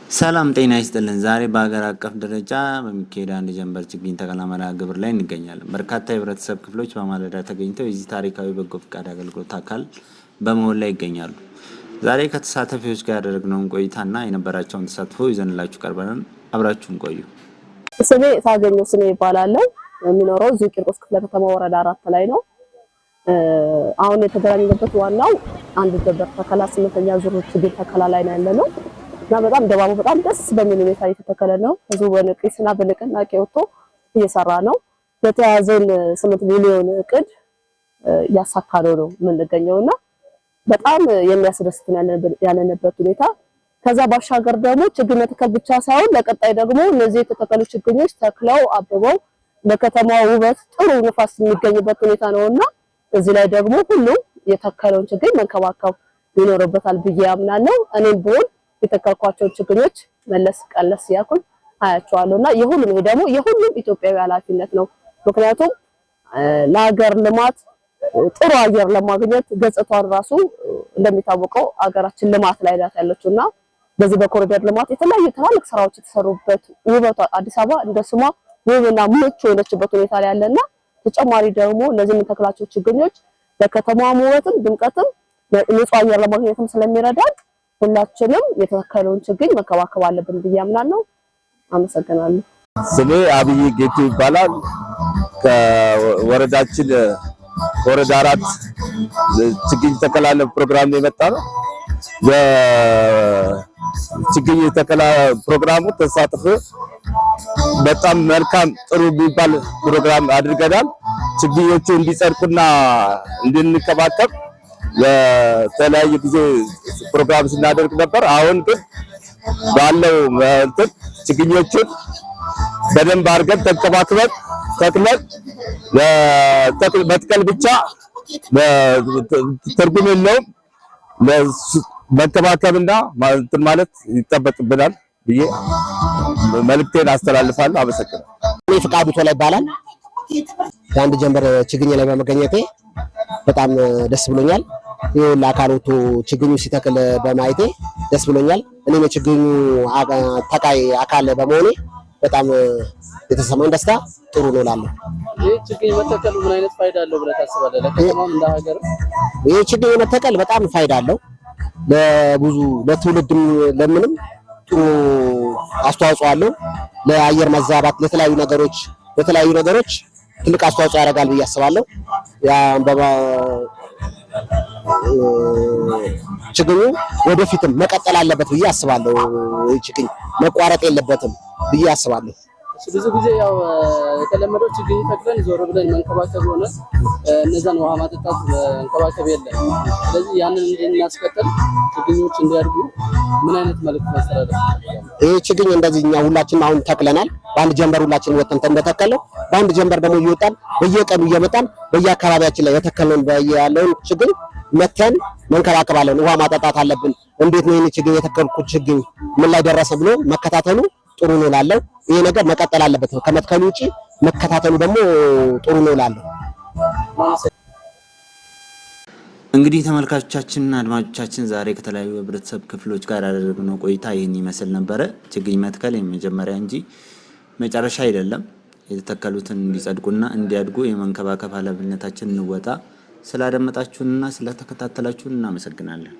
ሰላም ጤና ይስጥልን። ዛሬ በሀገር አቀፍ ደረጃ በሚካሄድ አንድ ጀንበር ችግኝ ተከላ መርሃ ግብር ላይ እንገኛለን። በርካታ የህብረተሰብ ክፍሎች በማለዳ ተገኝተው የዚህ ታሪካዊ በጎ ፈቃድ አገልግሎት አካል በመሆን ላይ ይገኛሉ። ዛሬ ከተሳታፊዎች ጋር ያደረግነውን ቆይታና የነበራቸውን ተሳትፎ ይዘንላችሁ ቀርበናል። አብራችሁን ቆዩ። ስሜ ታገኘው ስሜ ይባላል። የሚኖረው እዚሁ ቂርቆስ ክፍለ ከተማ ወረዳ 4 ላይ ነው። አሁን የተገናኘንበት ዋናው አንድ ጀንበር ተከላ 8ኛ ዙር ችግኝ ተከላ ላይ ነው ያለነው እና በጣም ድባቡ በጣም ደስ በሚል ሁኔታ እየተተከለ ነው። ህዝቡ በንቂስና በንቅናቄ ወጥቶ እየሰራ ነው። በተያዘውን 8 ሚሊዮን እቅድ እያሳካ ነው የምንገኘውና በጣም የሚያስደስት ያለንበት ሁኔታ። ከዛ ባሻገር ደግሞ ችግኝ መትከል ብቻ ሳይሆን ለቀጣይ ደግሞ እነዚህ የተተከሉ ችግኞች ተክለው አብበው በከተማዋ ውበት ጥሩ ንፋስ የሚገኝበት ሁኔታ ነውና እዚህ ላይ ደግሞ ሁሉም የተከለውን ችግኝ መንከባከብ ይኖርበታል ብዬ አምናለሁ። እኔም ብሆን የተከልኳቸውን ችግኞች መለስ ቀለስ እያልኩኝ አያቸዋለሁ እና የሁሉም ይሄ ደግሞ የሁሉም ኢትዮጵያዊ ኃላፊነት ነው። ምክንያቱም ለሀገር ልማት ጥሩ አየር ለማግኘት ገጽታዋን ራሱ እንደሚታወቀው አገራችን ልማት ላይ ናት ያለችው እና በዚህ በኮሪደር ልማት የተለያዩ ትላልቅ ስራዎች የተሰሩበት ውበቷ አዲስ አበባ እንደ ስሟ ውብና ምቹ የሆነችበት ሁኔታ ላይ ያለና ተጨማሪ ደግሞ እነዚህ የምንተክላቸው ችግኞች ለከተማዋ ውበትም ድምቀትም ንጹህ አየር ለማግኘትም ስለሚረዳን ሁላችንም የተተከለውን ችግኝ መከባከብ አለብን ብዬ አምናለሁ። አመሰግናለሁ። ስሜ አብይ ጌቱ ይባላል። ከወረዳችን ወረዳ 4 ችግኝ ተከላ ፕሮግራም የመጣ ነው። የችግኝ ተከላ ፕሮግራሙ ተሳትፎ በጣም መልካም ጥሩ የሚባል ፕሮግራም አድርገናል። ችግኞቹ እንዲጸድቁና እንድንከባከብ የተለያዩ ጊዜ ፕሮግራም ስናደርግ ነበር። አሁን ግን ባለው እንትን ችግኞቹን በደንብ አድርገን ተንከባክበን ተክለን መትከል ብቻ ትርጉም የለውም። መንከባከብና እንትን ማለት ይጠበቅብናል ብዬ መልእክቴን አስተላልፋለሁ። አመሰግናለሁ። እኔ ፍቃዱ ቶላ ይባላል። የአንድ ጀንበር ችግኝ ላይ በመገኘቴ በጣም ደስ ብሎኛል። ይኸው ለአካል ወጥቶ ችግኙ ሲተክል በማየቴ ደስ ብሎኛል። እኔም የችግኙ ተካይ አካል በመሆኔ በጣም የተሰማኝ ደስታ ጥሩ ነው እላለሁ። ይህ ችግኝ መተከሉ ምን አይነት ፋይዳ አለው ብለህ ታስባለህ? ለከተማም እንደ ሀገር። ይህ ችግኝ መተከል በጣም ፋይዳ አለው። ለብዙ ለትውልድም ለምንም ጥሩ አስተዋጽኦ አለው። ለአየር መዛባት፣ ለተለያዩ ነገሮች ትልቅ አስተዋጽኦ ያደርጋል ብዬ አስባለሁ። ያ ችግኙ ወደፊትም መቀጠል አለበት ብዬ አስባለሁ። ይህ ችግኝ መቋረጥ የለበትም ብዬ አስባለሁ። ብዙ ጊዜ ያው የተለመደው ችግኝ ተክለን ዞር ብለን መንከባከብ ሆነ እነዛን ውሃ ማጠጣት መንከባከብ የለም። ስለዚህ ያንን እንድናስቀጥል ችግኞች እንዲያድጉ ምን አይነት መልዕክት ማስተላለፍ? ይህ ችግኝ እንደዚህ እኛ ሁላችንም አሁን ተክለናል። በአንድ ጀንበር ሁላችንም ወጥተን እንደተከለው በአንድ ጀንበር ደግሞ እየወጣን በየቀኑ እየመጣን በየአካባቢያችን ላይ የተከልነውን ያለውን ችግኝ መተን መንከባከብ አለን። ውሃ ማጠጣት አለብን። እንዴት ነው ይህን ችግኝ የተከልኩት ችግኝ ምን ላይ ደረሰ ብሎ መከታተሉ ጥሩ ነው እላለሁ። ይሄ ነገር መቀጠል አለበት። ከመትከሉ ውጪ መከታተሉ ደግሞ ጥሩ ነው እላለሁ። እንግዲህ ተመልካቾቻችንና አድማጮቻችን ዛሬ ከተለያዩ የህብረተሰብ ክፍሎች ጋር ያደረግነው ቆይታ ይህን ይመስል ነበረ። ችግኝ መትከል የመጀመሪያ እንጂ መጨረሻ አይደለም። የተተከሉትን እንዲጸድቁና እንዲያድጉ የመንከባከብ ኃላፊነታችን እንወጣ። ስላደመጣችሁንና ስለተከታተላችሁን እናመሰግናለን።